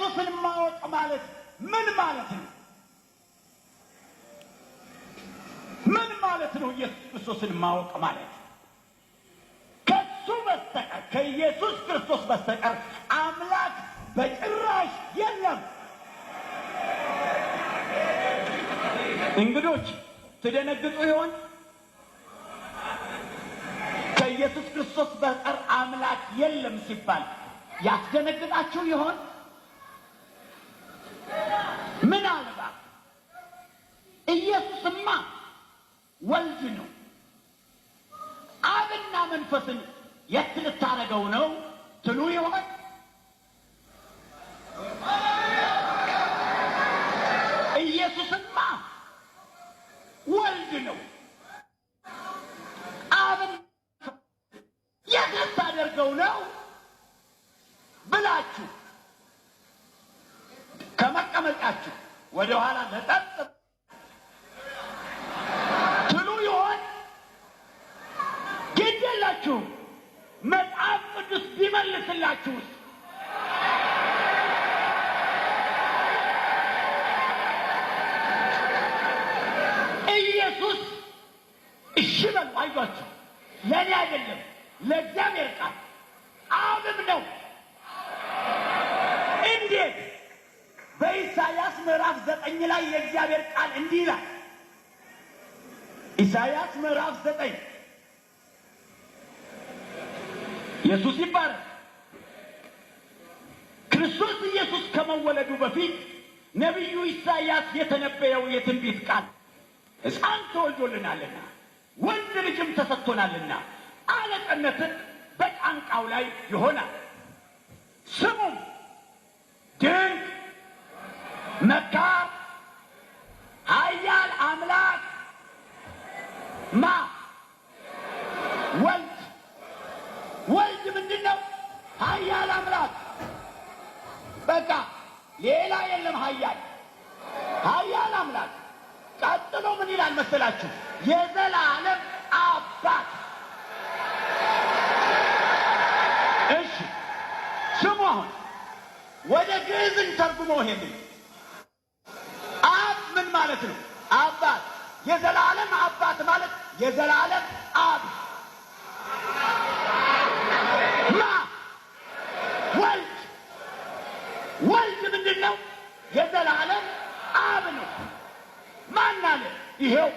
ክርስቶስን ማወቅ ማለት ምን ማለት ነው? ምን ማለት ነው? ኢየሱስ ክርስቶስን ማወቅ ማለት ከሱ በስተቀር፣ ከኢየሱስ ክርስቶስ በስተቀር አምላክ በጭራሽ የለም። እንግዶች ትደነግጡ ይሆን? ከኢየሱስ ክርስቶስ በቀር አምላክ የለም ሲባል ያስደነግጣችሁ ይሆን? ምናልባት ኢየሱስማ ወልድ ነው፣ አብና መንፈስን የት ልታረገው ነው ትሉ ይሆን? ኢየሱስማ ወልድ ነው፣ አብን የት ልታደርገው ነው ብላችሁ ከመቀመጫችሁ ወደ ኋላ ለጠጥ ትሉ ይሆን? ግድ የላችሁም። መጽሐፍ ቅዱስ ቢመልስላችሁስ? ኢየሱስ እሺ በሉ፣ አይዟችሁ፣ ለእኔ አይደለም ለእግዚአብሔር ቃል አብም ነው። እንዴት? በኢሳይያስ ምዕራፍ 9 ላይ የእግዚአብሔር ቃል እንዲህ ይላል። ኢሳይያስ ምዕራፍ 9፣ ኢየሱስ ይባረክ። ክርስቶስ ኢየሱስ ከመወለዱ በፊት ነቢዩ ኢሳይያስ የተነበየው የትንቢት ቃል፣ ሕፃን ተወልዶልናልና ወንድ ልጅም ተሰጥቶናልና አለቅነትን በጫንቃው ላይ ይሆናል፣ ስሙም ድንቅ መካር፣ ኃያል አምላክ፣ ማ ወልድ። ወልድ ምንድን ነው? ኃያል አምላክ። በቃ ሌላ የለም። ኃያል አምላክ። ቀጥሎ ምን ይላል መሰላችሁ? የዘላለም አባት። እሺ ስሙ፣ አሁን ወደ ግዕዝ እንተርጉመው። ይሄንን አብ ምን ማለት ነው? አባት። የዘላለም አባት ማለት የዘላለም አብ ማ ወልድ። ወልድ ምንድን ነው? የዘላለም አብ ነው። ማን አለ? ይሄው